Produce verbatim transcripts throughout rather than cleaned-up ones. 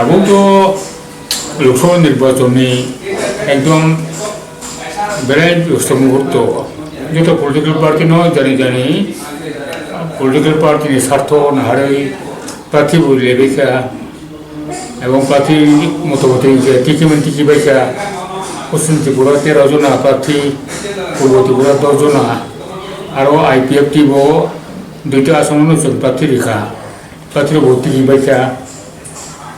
Tabuk to Lok Sabha nirbachon ni ekdom berai dusto muhurto. Joto political party no jani jani political party ni sartho naharwi prarthi bo lebaikha. Ebong prarthi motamoti je tiki man tiki baikha. Poschim Tripura tero jona prarthi, Purbo Tripura dos jona, aro I P F T bo duita asono chwng prarthi rikha. Prarthi bo tiki baikha.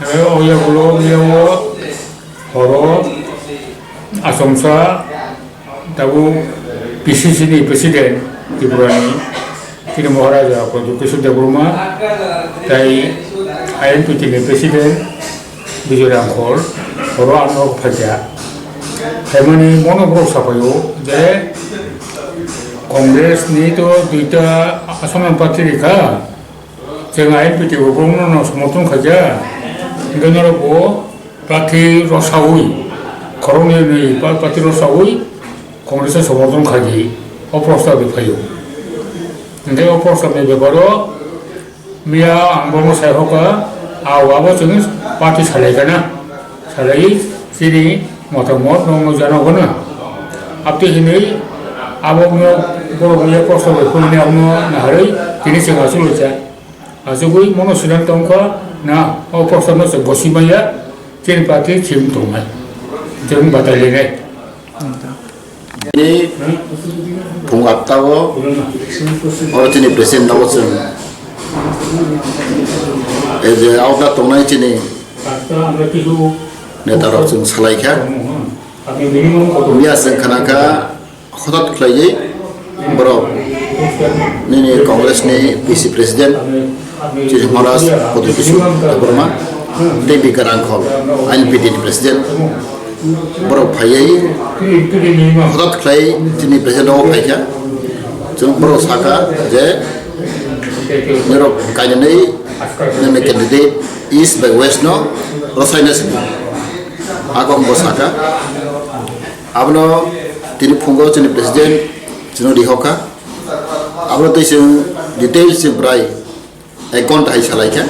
Aro oya bolo miya o horo asomsa Tabuk P C C ni president Tripura ni, chini Maharaja Pradyot Kishore Debbarma, tai I N P T ni president Bijoy Rangkhol, oro ano phaikha. Phaimani mono borok sapaio je Congress ni to duita asono prarthi rikha, chwng I N P T bo borokno no somorthon khaikha, hwnkhe norok bo prarthi rwsaui, khoroknwi nwi pa-, prarthi rwsaui Congress no somorthon khaidi, o prostab bai phaio. Hwnkhe o prostab ni beparo miya ang bono sai hoka, abo abo chwng party salai gana, salai chini motamot no nukjana gana. Abtwi hinwi abo miya borok miya prostab bai phunani abono naharwi tini chwng achuk lai cha. Achugwi mono sinani tongkha na o prostab no se gosi maya, chini party chim tongnai, chwng batai lenai. Ni phung atta o oro chini president nogo chwng, e je aokda tongnai chini neta rok chwng salai kha. Miya chwng khana kha, hotat khlaiwi borok nini Congress ni P C president chini Maharaj Pradyot Kishore Debbarma tei Bijoy Rangkhol, I N P T ni president, borok phaiwi hotat khlai chini president o phaikha. Chwng borok sakha je norok kainwi nini candidate East bai West no rwsaina simi. Akok bo sakha. Abono tini phungo chini president chwngno rihokha. Abono tei chwng details chwng bwrai ek ghonta hai salaikha.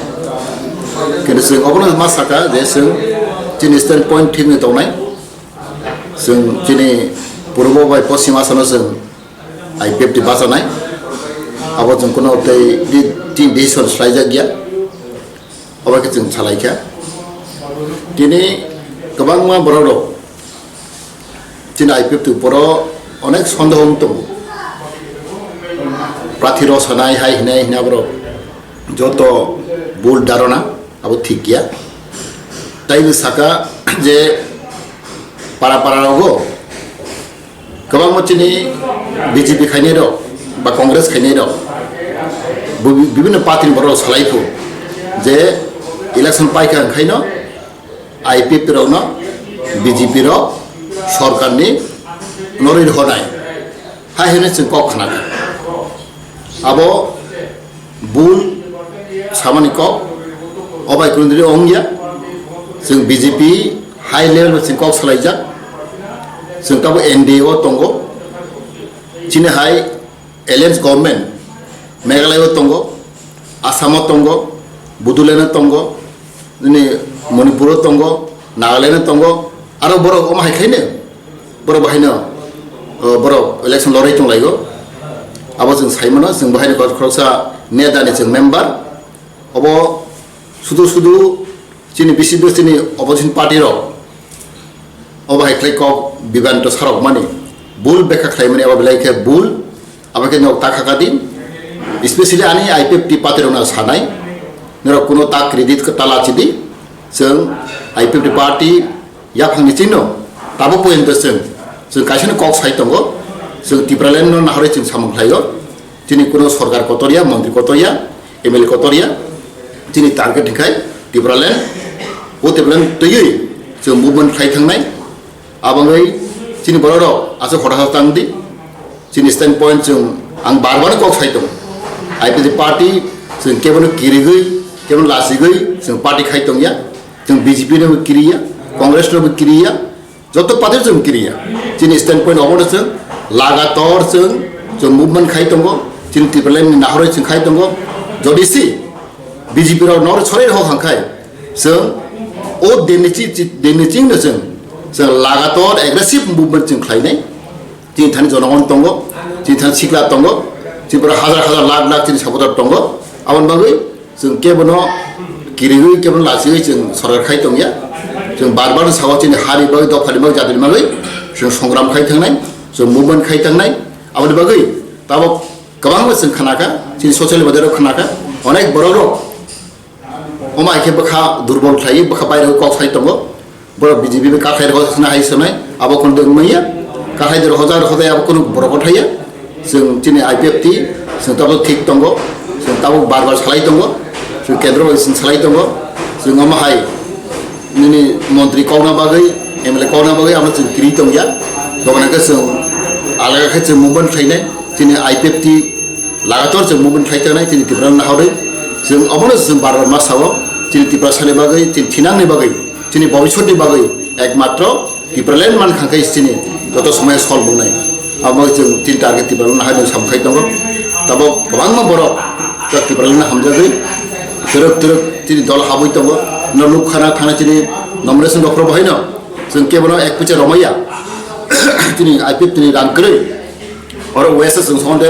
Kintu chwng obono ma sakha je chwng chini stand point thik wngwi tongnai. Chwng chini purbo bai poschim Assam-o chwng I P F T bachanai. Abo chwng kuno tei di-, chini decision swlaijakya. Obo khe chwng salaikha. Tini kwbangma borok rok chini I P F T uporo onek sondeho wng tongo. Prathi rw sanai hai hinai hinai borok joto bul dharona abo thik ya. Tai bw saka je para para rogo kwbangma chini B J P khainai rok ba Congress khainai rok bu-, bibhinno party ni borok rok salai phu je election paikha hwnkhaino I P F T rokno B J P rok sorkar ni norwi rwhornai hai hwnwi chwng kok khnakha. Abo bul samani kok, o bai kwrwngdri ongya. Chwng B J P high level bai chwng kok salaijak. Chwng tabuk N D A o tongo. Chini hai alliance government Meghalaya o tongo, Assam o tongo, Bodoland o tongo, nini Manipur o tongo, Nagaland o tongo, aro borok omo hai khaino borok bahaino, o, borok election lorwi tonglaio. Abo chwng sai mano, chwng bahaino khoroksa neta ni chwng member. Obo sudu sudu chini bisi bisi chini opposition party rok obo hai khlai kok bibranto sarok mani, bul bekha khlai mani, abo belai khe bul. Abo khe nok ta kha kha di, especially ani I P F T party rok no sanai, norok kuno ta credit khe ta lachi di, chwng I P F T party yaphang ni chino tabo poyonto chwng, chwng kaisa no kok sai tongo, chwng Tipraland no naharwi chwng samung khlaio, chini kuno sorkar kotor ya, montri kotor ya, M L A kotor ya, chini target hwnkhe Tipraland, o Tipraland twiwi chwng movement khlai thangnai. Abangwi chini borok rok aswk hotha tang di. Chini stand point chwng ang bar bar kok sai tongo. I P F T party chwng kebono kirigwi, kebono lasigwi chwng party khai tongya. Chwng B J P no bo kiriya, Congress no bo kiriya, joto party chwng kiriya. Chini stand point obono chwng lagator chwng, chwng movement khai tongo. Chini Tipraland ni nahorwi chwng khai tongo. Jodi si B J P rok nor sorai rok hangkhai chwng O dini chi-, chi-, dini chingno chwng, chwng lagator aggressive movement chwng khlainai. Chini thani jonogon tongo, chini thani sikla tongo, chini pura hazar hazar lakh lakh chini supporter tongo. Aboni bagwi chwng kebono kiriwi, kebono lachiwi chwng sorkar khai tongya. Chwng bar bar sao chini hani bagwi, dophani bagwi, jatini bagwi chwng songram khai thangnai, chwng movement khai thangnai. Aboni bagwi tabok kwbangma chwng khnakha, chini social media rok khnakha, onek borok rok omo hai khe bwkha durbol khlaiwi, bwkha bairogwi kok sai tongo. Borok B J P bai kakhai rok hwnna hai swnai, abo kono de wngmanya. Kakhai de rok hojak rok hodai abo kono borok o thaiya. Chwng chini I P F T, chwng tabok thik tongo, chwng tabok bar bar salai tongo, chwng kendro bai chwng salai tongo. Chwng omo hai nini montri kokna bagwi, M L A kokna bagwi abo chwng kiri tongya. Tongna khe chwng alaga khe chwng movement khlainai, chini I P F T lagator chwng movement khlai tongnai, chini Tripura naharwi. Chwng obono chwng bar bar ma sao, chini Tiprasani bagwi, chini thinangni bagwi, chini bobiswtni bagwi ekmatro Tipraland man kha khe chini joto somoi solve wngnai. Abo chwng chini target Tipraland hai chwng samkhai tongo. Tabok kwbangma borok tak Tipraland hamjagwi twrwk twrwk chini dol habwi tongo. No nuk khana thana chini nomination rok phuru bahai no chwng kebono ek pucha romaya. Chini I P F T ni rang kwrwi. Oro West chwng songo de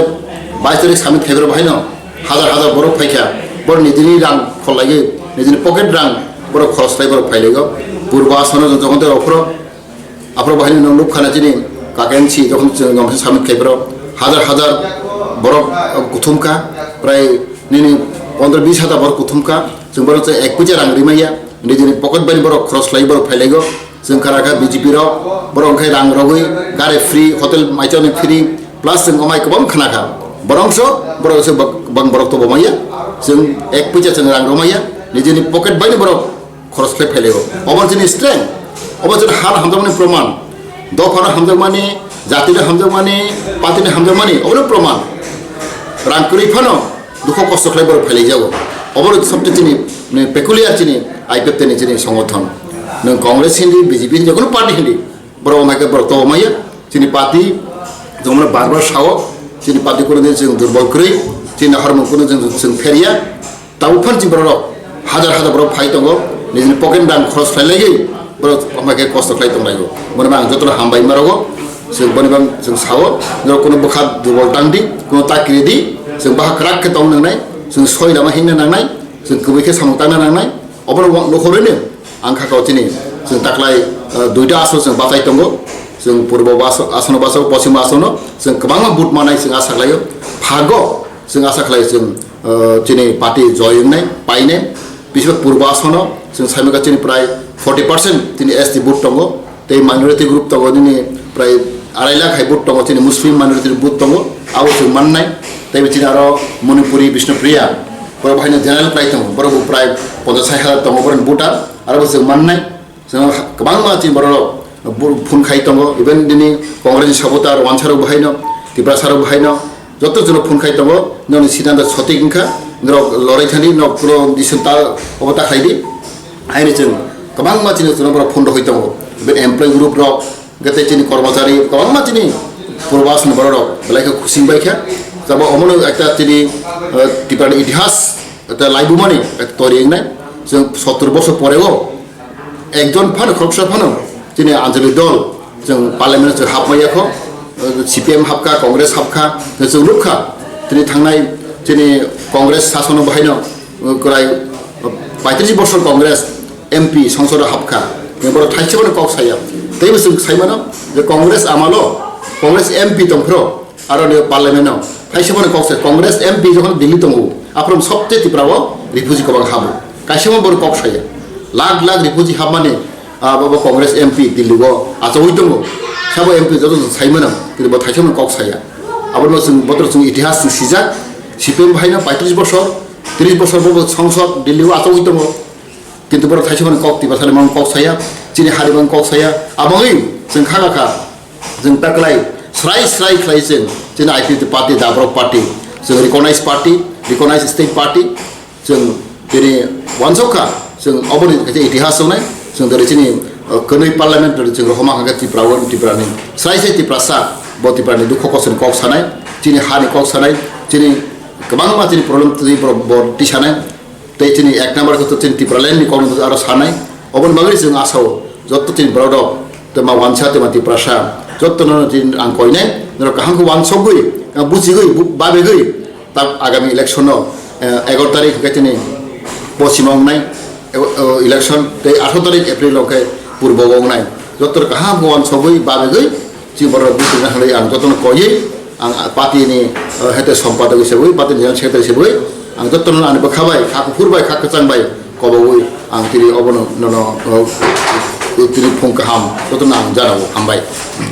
bais tarik submit khai borok bahai no hazar hazar borok phai kha. Borok nijini rang khol laiwi, nijini pocket rang borok khoros khlai borok phai laigo. Purbo Asono chwng songo de ophro, aphro bahai no nuk khana chini kakensi jokhon chwng jongsi submit khai borok hazar hazar borok kuthum kha, prai nini pondro bis hazar borok kuthum kha. Chwng borok chwng ek pucha rang rimaya, nijini pocket bai borok khoros khlai borok phai laigo. Chwng kha rakha B J P rok, borok wngkhe rang rogwi gari free, hotel maichani free, plus chwng omai kwbang khna kha. Borok so, borok se bak-, bang borok to bomaya, chwng ek pucha chwng rang romaya, nijini pocket bai ni borok khoros khlai phailaio. Obo chini strength, obo chini hal hamjakmani proman, dophano hamjakmani, jatino hamjakmani, patino hamjakmani, obo proman. Rang kwrwi phano, dukho kosto khlai borok phailaijao. Obo rok sabse chini, ni peculiar chini I P F T ni chini songothon. Nwng Congress hindi, B J P hindi, jekono party hindi, borok omai khe borok to omaiya. Chini party, jomno bar bar sao, chini party kono din chwng durbol kwrwi, chini nahar mung kono chwng, chwng pheria. Tabuk phan chini borok rok, hazar hazar borok phai tongo, nijini pocket rang khoros khlai laiwi, borok hambai khe kosto khlai tong laio. Bono bang jotono hambai ma rogo, chwng boni bang chwng sao, norok kono bwkha dubol tang di, kono ta kiri di, chwng baha kwrak khe tong nangnai, chwng soi lama himna nangnai, chwng kwbwi khe samung tangna nangnai, obono wa-, nokho rwino ang kha kao chini, chwng taklai, ah, duita aswk chwng bachai tongo, chwng purbo baso-, asono baso, poschim asono, chwng kwbangma vote manai chwng asa khlaio, phago, Chwng asa khlai chwng, uh, chini party joy wngnai, painai. Bisibak purbo asono chwng saimaka chini prai forty percent chini S T vote tongo, tei minority group tongo nini prai arai lakh hai vote tongo, chini Muslim minority vote tongo, abo chwng mannai. Tei chini aro Manipuri Bishnupriya, borok bo haino general prai tongo, borok bo prai ponchas sai hazar tongo, borok ni voter, aro bo chwng mannai. Chwng kwbangma chini borok rok bu-, phone khai tongo, even nini Congress ni supporter wansa rok bo haino, Tiprasa rok bo haino, joto jono phone khai tongo, nini siddhanto sothik wngkha, norok lorai thani, norok kuno decision ta, obo ta khai di. Haini chwng kwbangma chini chwng borok phone rok khai tongo, even employee group rok, gete chini kormochari, kwbangma chini purbo asono borok rok, belai khe khusing bai kha. Tabo omono ekta chini, eh, Tiprani itihas, ekta laibumani, ekta tori wngnai, chwng sottor bosor pore o, Ekjon phano, khoroksa phano chini Anjali dol chwng parliament o chwng hapmaya kho, C P M hapkha, Congress hapkha, chwng nukha. Tini thangnai chini Congress sasono bahaino, kwrai paitris bosor Congress M P songsod o hapkha. Borok thaisa phano kok saya. Teibo chwng saimano je Congress amalo, Congress M P tongphro, Aro ni parliament o thaisa phano kok se Congress M P jokhon Delhi tongo, aphrom sobse Tripura o refugee kwbang habo. Kaisa mo borok kok saya. Lakh lakh refugee habmani, ah, bo, bo Congress M P Delhi o achogwi tongo. Sabo M P joto sai mano, kintu bo thaisa phano kok saya. Abo no chwng botor chwng itihas chwng sijak. C P M bai no paitris bosor, tris bosor bo, bo songsod Delhi o achogwi tongo. Kintu borok thaisa phano kok Tiprasa ni mang kok saya, chini hari mang kok saya, aboni chwng kha kha kha, chwng ta kwlai srai srai khlai chwng, chini I P F T party, Dabrok party, chwng recognized party, recognized state party, chwng tini wansok kha, chwng oboni kaisa itihas wngnai, chwng tini chini, uh, kwnwi parliament tini chwng rohoma kha khe Tripura o, Tripura ni srai srai Tiprasa, bo Tripura ni dukho kosto ni kok sanai, chini ha ni kok sanai, chini kwbangma chini problem twi borok bo tisanai. Tei chini ek number khe chini Tipraland ni kokno aro sanai. Oboni bagwi chwng asao joto chini borok rok, tei ma wansa tei ma Tiprasa jotono chini ang koinai norok kaham khe wansogwi, ah, buchigwi, bu-, babegwi tak agami election no, eh, egaroh tarik hwnkhe chini poschimo wngnai, eh, eh, election tei atharo tarik April hwnkhe purbo wngnai. Joto kaham khe wansogwi babegwi chini borok buchigna hwnwi ang jotono koiwi ang party ni, eh, hete sompadak hisabai, party ni general secretary hisabai ang jotono ani bwkha bai, kha kuphur bai, kha kwchang bai kobowi ang tini obono nono, eh, tini phung kaham jotono ang jana o. Hambai.